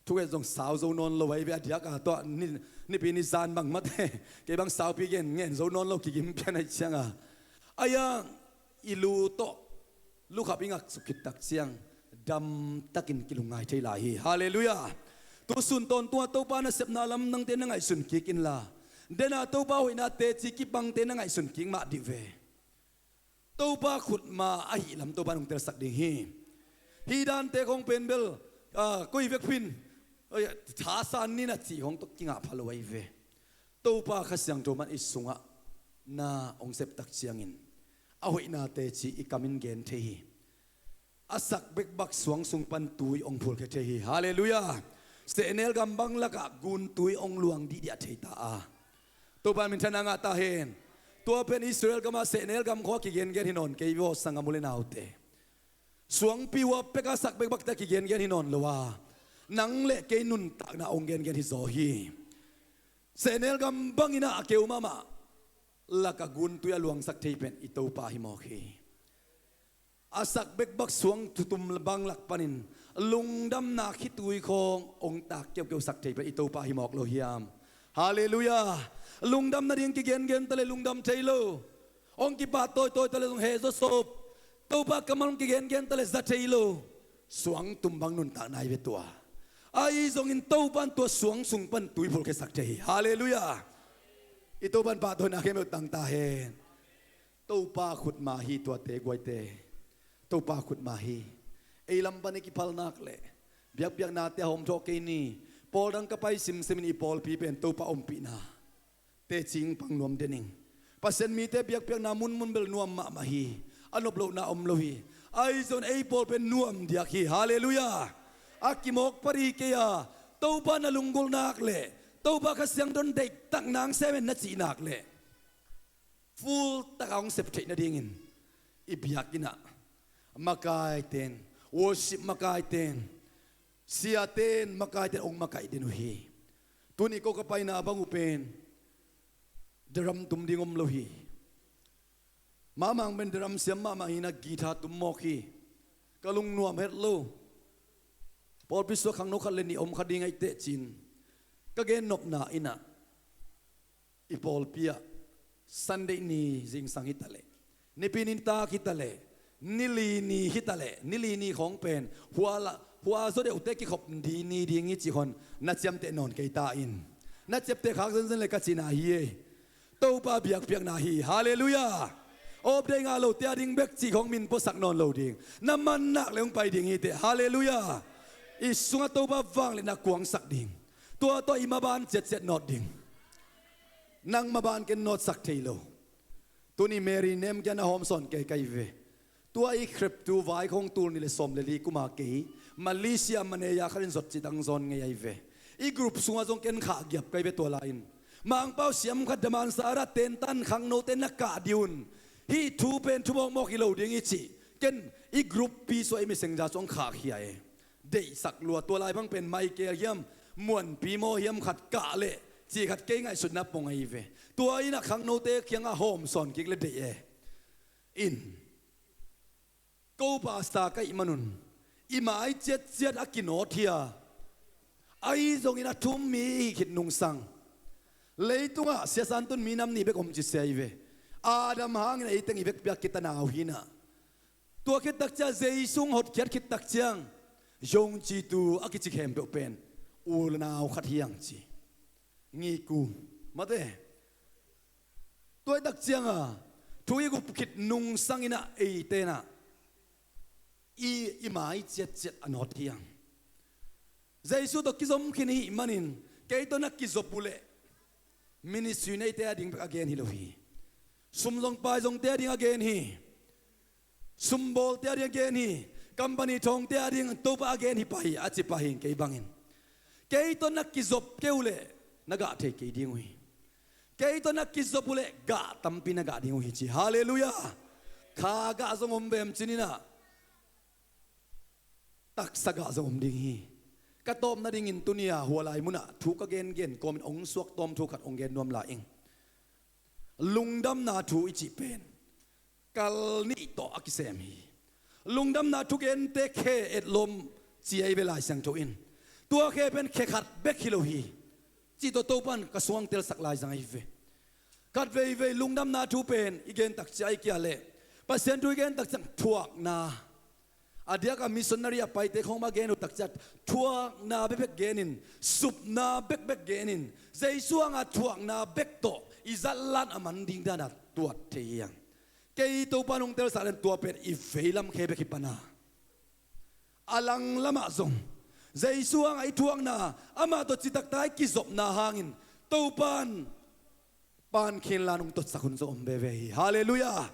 Thunget zong sau zo nawn lo ahi ve a diak a tuah ni, nipi ni zan bang mate kei bang saupi gen ngen zo nawn lo kigimpian ahi cianga. Ahi a i lu tawh lukhap i ngaksuk khit tak ciang damtakin kilungngai thei lai hi. Halleluiah. Tu sun tawntung a Topa nasepna lamdangte na ngaihsun kik inla dena Topa hoihna teci kipangte na ngaihsun kik mah dih ve. Topa khutma ahih lam Topa nong telsak ding hi. Hih dante khong pen bel ah, koi vekpi in thasan ni na cih khong tawh kingah pha lo ahi ve. Topa Kha Siangtho man i sungah na hong sep tak ciangin a hoihna teci i kam in gen thei hi. A sak bekbak suang sung pan tui hong phulkhia thei hi. Halleluiah. Sehnel gam bang lakah guntui hong luang dihdiah thei ta a Topa in minthanna ngah ta hen. Tua pen Israel gamah sehnel gam khawng a kigengen hi nawn kei vaw sangam u le naute. Suangpi huap pek a sak bekbakte a kigengen hi nawn lo a nang le kei nuntakna hong gengen hi zaw hi. Sehnel gam bangin a keu mahmah laka guntui a luangsak thei pen i Topa hi mawk hi. A sak bekbak suang thutum bang lak panin lungdamna khitui khawng hong tak keukeusak thei pen i Topa hi mawk lo hiam? Halleluiah. Lungdam nading kigengen ta le lungdam thei lo. Hong kipahtawitawi ta le zong heh zawsop. Topa kammal hong kigengen ta le za thei lo. Suangtum bang nuntakna hi ve tua. Ahi zongin Topa in tua suang sung pan tui phulkhiasak thei hi. Halleluiah. I Topa in pahtawina khempeuh tang ta hen. Topa khutma hi tuate guaite. Topa khutma hi. Ei lam pan i kiphal nak leh biakpiaknate a hawm thawh kei ni. Pawl dang ka pai simsimin i pawlpi pen Topa ompihna tecing pang nuam dening. Pasian mite biakpiakna munmun bel nuam mahmah hi. A nop lohna om lo hi. Ahi zong ei pawl pen nuam diak hi. Halleluiah. A kimawk pari kei a Topa na lunggulh nak leh Topa Kha Siangtho in deihtak nang semen na cih nak leh full taka hong sep theih nadingin i biakinn ah makaiten, worship makaiten, siaten makaiten hong makaih den uh hi. Tuni ko ka paina bang uh pen drum tum ding om lo hi. Mahmah pen drum siam mahmah hi na guitar tum mawk hi. Ka lungnuam het lo. Pawlpi sua khangno khat le nih om kha ding ahi teh cin ka gen nopna in ah i pawlpi ah Sunday ni zingsang hi taleh, nipi ni tak hi taleh, nili ni hi taleh, nili ni khawng pen hua la, hua zaw deuhte kikhop di ni ding hi cih hon na ciamteh nawn kei ta in. Na ciamteh khak zenzen le ka cihna hi ei. Topa biakpiakna hi. Halleluiah. Awpdeih ngah lote a ding bek cih khawng min puasak nawn lo ding. Na man nak le hong pai ding hi teh. Halleluiah. I sungah Topa vangliatna kuangsak ding. Tua tawh i maban ciatciat nawt ding. Nang maban ken nawtsak thei lo. Tuni Mary nem kian a hawmsawn kei ka hi ve. Tua i khreptu vai khawng tul nih le sawm le li kuma kei Malaysia Manila khatin zot cih tang zawn ngei ahi ve. I group sungah zong ken khah giap ka hi ve tua lai-in. Mangpau siam khat Damansara tentan khangnote na kah dih un. Hih thu pen thu mawkmawk hi lo ding hi cih ken i group pi suah i messenger sung khahkhia e. Deihsak lua tua lai bang pen Michael hiam Muanpi maw hiam khat kah leh cih khat kei ngaihsutna pong ahi ve. Tua in a khangnote kiangah hawmsawn kik le deih e. In ko pastor ka hih manun i mai ciatciat a kinawt hi a, ahi zongin a thum mi i hih khit nungsang. Leitungah Sia San Tun minam nih bek om ci sia hi ve. Adam hangin a ei teng i vekpi a kitanau hi na. Tua khit tak ciang Jesu hong hotkhiat khit tak ciang Yongcitu a kici khempeuh pen unau khat hi ang ci. Ngiku mate. Tua i tak cianga thu i gup khit nungsang in a eite na i, i mai ciatciat a nawt hi ang. Jesu tawh kizom khin i hih manin kei tawh na kizop uh leh ministry neite a ding bek a gen hi lo hi. Sum zong pai zongte a ding a gen hi. Sumbawlte a ding a gen hi. Company thawngte a ding Topa a gen hi pah hi a ci pah hi kei bangin. Kei tawh na kizop kei uh leh na gah thei kei ding uh hi. Kei tawh na kizop uh leh gah tampi na gah ding uh hi ci. Halleluiah. Kha gah zong om vem cin in a taksa gah zong om ding hi. Ka tawpna dingin tuni a hua lai munah thu ka gengen kawmin hong suak tawm thu khat hong gen nuam lai ing. Lungdamna thu i cih pen kal nih tawh a kisem hi. Lungdamna thugente khe etlawm ci ahi ve Lai Siangtho in. Tua khe pen khe khat bek hi lo hi. Cih tawh Topan ka suangtelsak lai zang ahi ve. Khat veivei lungdamna thu pen i gen tak ciang ahi kia leh Pasian thu i gen tak ciang thuakna. A diak a missionary a paite khawng mah gen uh tak ciang thuakna bekbek genin, supna bekbek genin, Jesu hanga thuakna bek tawh i zatlan a man ding dana tuat thei hi ang. Kei Topan hong telsa den tua pen i veilam khe bek hi pana. A langlamah zong Jesu hanga i thuakna, amah tawh citaktak i kizopna hangin Topan pan khin lan hong totsak hun zong om veve hi. Halleluiah.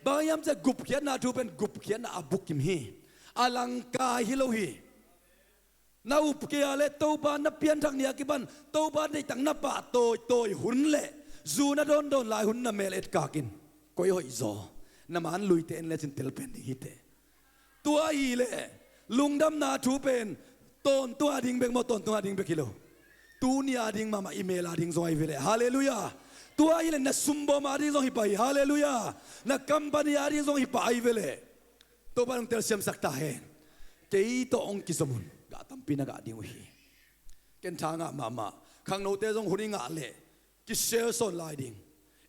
Bang hiam cih gupkhiatna thu pen gupkhiatna a bukim hi. A langkai hi lo hi. Na up kei a leh Topa na pianthak ni a kipan Topa deihtak na pah tawitawi hun leh zu na dawndawn lai hun na mel etkakin koi hoih zaw na man luite en lecin tel pen ding hi teh. Tua hileh lungdamna thu pen tawntung a ding bek maw, tawntung a ding bek hi lo. Tuni a ding mahmah i mel a ding zong ahi veleh. Halleluiah. Tua hileh na sumbawm a ding zong hi pah hi. Halleluiah. Na company a ding zong hi pah ahi veleh. Topa hong telsiamsak ta hen. Kei tawh hong kizom un gah tampi na gah ding uh hi. Ken tha ngah mahmah. Khangnote zong hun i ngah leh kisel sawn lai ding.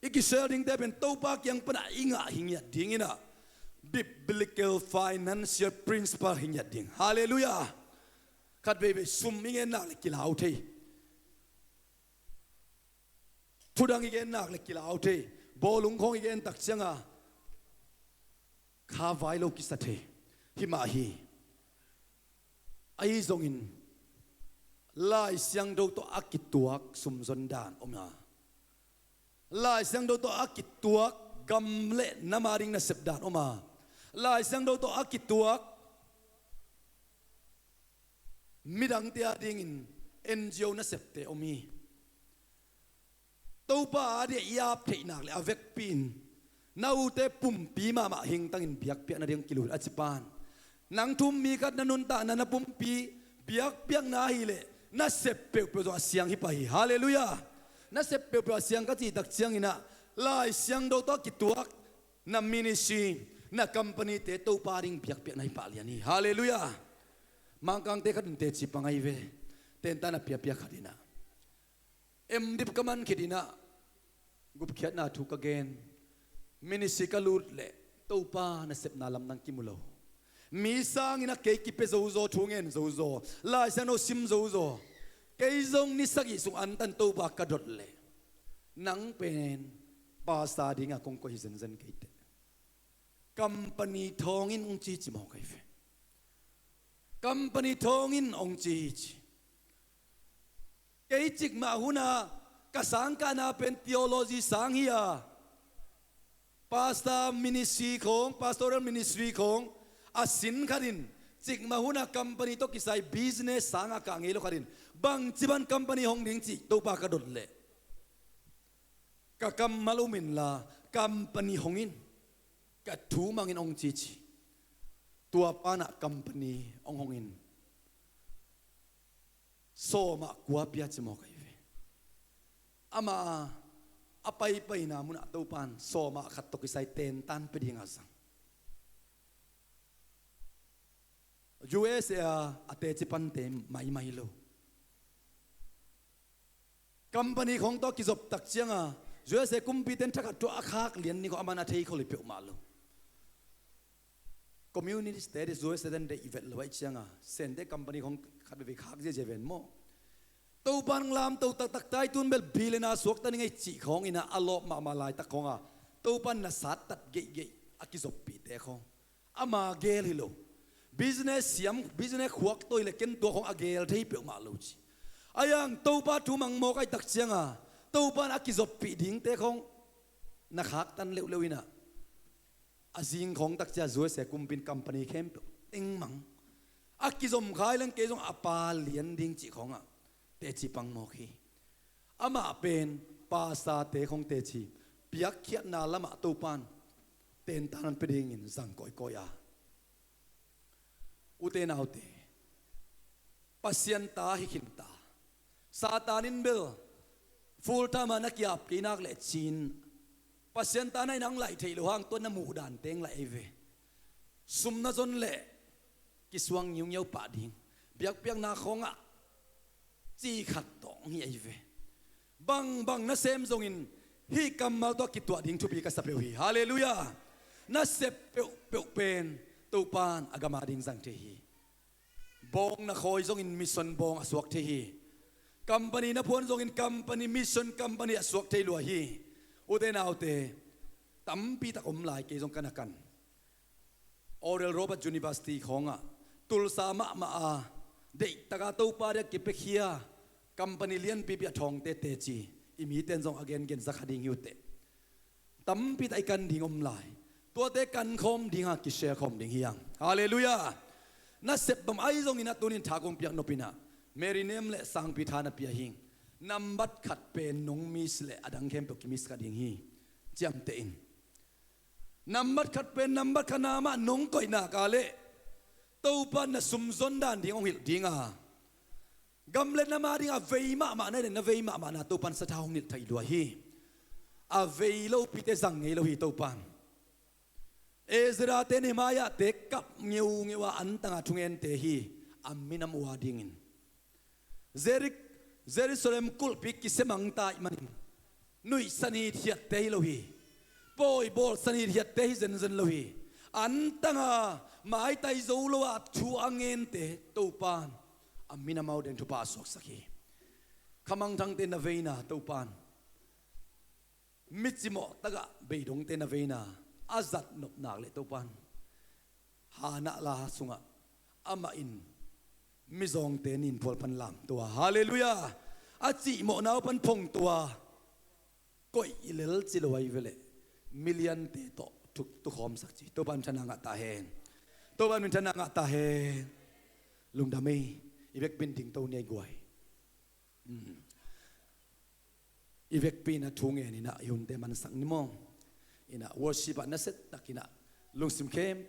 I kisel dingte pen Topa kiang pana i ngah hi ngiat ding in a biblical financial principle hi ngiat ding. Halleluiah. Khat veivei sum i gen nak le kilau thei. Thudang i gen nak le kilau thei. Bawlung khawng i gen tak cianga kha vai lo kisa thei. Hi mah hi. Ahi zongin Lai Siangtho tawh a kituak sumzon dan om a, Lai Siangtho tawh a kituak gam le nam a ding nasep dan om a, Lai Siangtho tawh a kituak midangte a dingin N G O nasepte om hi. Topa a dia i ap theih nak le a vekpi in na ute pumpi mahmah hingtangin biakpiakna ding kilut a ci pan. Nang thum mi khat na nuntakna na pumpi biakpiakna ahileh nasep peuhpeuh zong a siang hi pah hi. Halleluiah. Nasep peuhpeuh a siang ka cih tak ciangin ah Lai Siangtho tawh a kituak na ministry, na company-te Topa ding biakpiakna hi pah lian hi. Halleluiah. Mangkangte khat in teci pang ahi ve. Tentan a piapia khat in ah M.Div ka man khit in ah gupkhiatna thu ka gen. Ministry ka lut leh Topa nasepna lamdang kimu lo. Mi sangin a kei kipia zozaw, thu ngen zozaw, Lai Siangtho sim zozaw. Kei zong ni sagih sung antan Topa ka dot leh nang pen pastor dinga kong koih hi zenzen kei teh. Company thawng in hong ci ci maw kai ve. Company thawng in hong ci ci. Kei cikmah hunah ka sangkahna pen theology sang hi a, pastor ministry khawng, pastoral ministry khawng a sin khat in cikmah hunah company tawh kisai business sangah kah ngei lo khat in bangci ban company hong ding cih Topa ka dot leh ka kammal um inla, company hong in, ka thu mangin hong ci ci. Tua panah company hong hong in sawmah kua pia ci maw kai ve. Amah a paipaina munah Topan sawmah khat tawh kisai tentan pia dingah zang. U S A a teci pante maimai lo. Company khawng tawh kizop tak cianga U S A kumpite in thakhat thu a khak lian ni khawng aman a thei khol hi peuhmah lo. Communist te U S A ten deih vet lo ahih cianga Sente company khawng khat veve khak ziazia ven maw. Topan lamto taktak tai tun bel billionaire suakta ning ei cih khawng inah a lawp mahmah laitak khawnga Topan na sattat geihgeih a kizoppihte khawng ama gel hi lo. Business siam, business khuak toi le ken tua khawng a gel thei peuhmah lo ci. A yang Topa thu mang mawk ahih tak cianga Topan a kizoppih dingte khawng na khaktan leuhleuh inah a zing khawng tak cia U S A kumpin company khempeuh tengmang a kizom khai leng kei zong a pa lian ding cih khawngah teci pang mawk hi. Amah pen pastorte khawng teci piakkhiatna lamah Topan tentan pia dingin zang kawikawi a. Ute naute, Pasian ta hi khinta. Satan in bel full time ah na kiap kei nak le cin Pasian ta na in ang laih theih lo hang tua na muh dan teng laih ei ve. Sum na zon le kisuang ngiungiau pah ding, biakpiakna khawngah ci khat tawng hi ei ve. Bangbang nasem zongin hih kammal tawh kituah ding thupi ka sa peuh hi. Halleluiah. Nasep peuhpeuh pen Topan a gama ding zang thei hi. Bawng na khawi zongin mission bawng a suak thei hi. Company na phuan zongin company, mission company a suak thei lua hi. Ute naute, tampi tak om lai, kei zong ka na kan. Oral Roberts University khawngah Tulsa mahmah a deihtaka Topa dia kipiakhia company lianpipi a thawngte teci i miten zong a gengen zakha ding hi uh teh. Tampi tak i kan ding om lai. Tuate kan khawm dinga kishare khawm ding hi hang. Halleluiah. Nasep bang ahi zongin a tunin tha kong piak nopinah Mary Nem le Sangpi Tha na pia hing. Nambat khat pen nong miss le a dang khempeuh kimiss kha ding hi. Ciamteh in. Nambat khat pen nambat khat na mah nong koihna ka leh Topan na sumzon dan ding hong hilh dinga, gam le nam a ding a vei mahmah na, na vei mahmahna Topan sathau hong nilh thei lua hi. A vei lopite zang ngei lo hi Topan. Ezra te, Nehemiah te kap ngeungeu a antanga thungente hi. A minam uh a dingin Jerik-, Jerusalem kulhpi kisemang ta ih manin nuihsan hithiatte hi lo hi. Pawi bawlsan hithiatte hi zenzen lo hi. Antanga maitai zo lo a thu a ngente Topan a minam uh deng thupha a suaksak hi. Khamangthangte na veina Topan micimawh takah beidongte na veina a zat nopnak le Topan Hannah la sungah amah in mizawngte nin phual pan lamtua, halleluiah, a cihmawhna uh pan phongtua, koih i lel ci lo ahi veleh miliante tawh tu, tukhawmsak ci. Topa min thanna ngah ta hen. Topa min thanna ngah ta hen. Lungdam ei. I vekpi in dingto ni a i guai. I vekpi in a thu ngen inah i hunte mansak ni maw? Inah worship ah nasettakinah lungsim khempeuh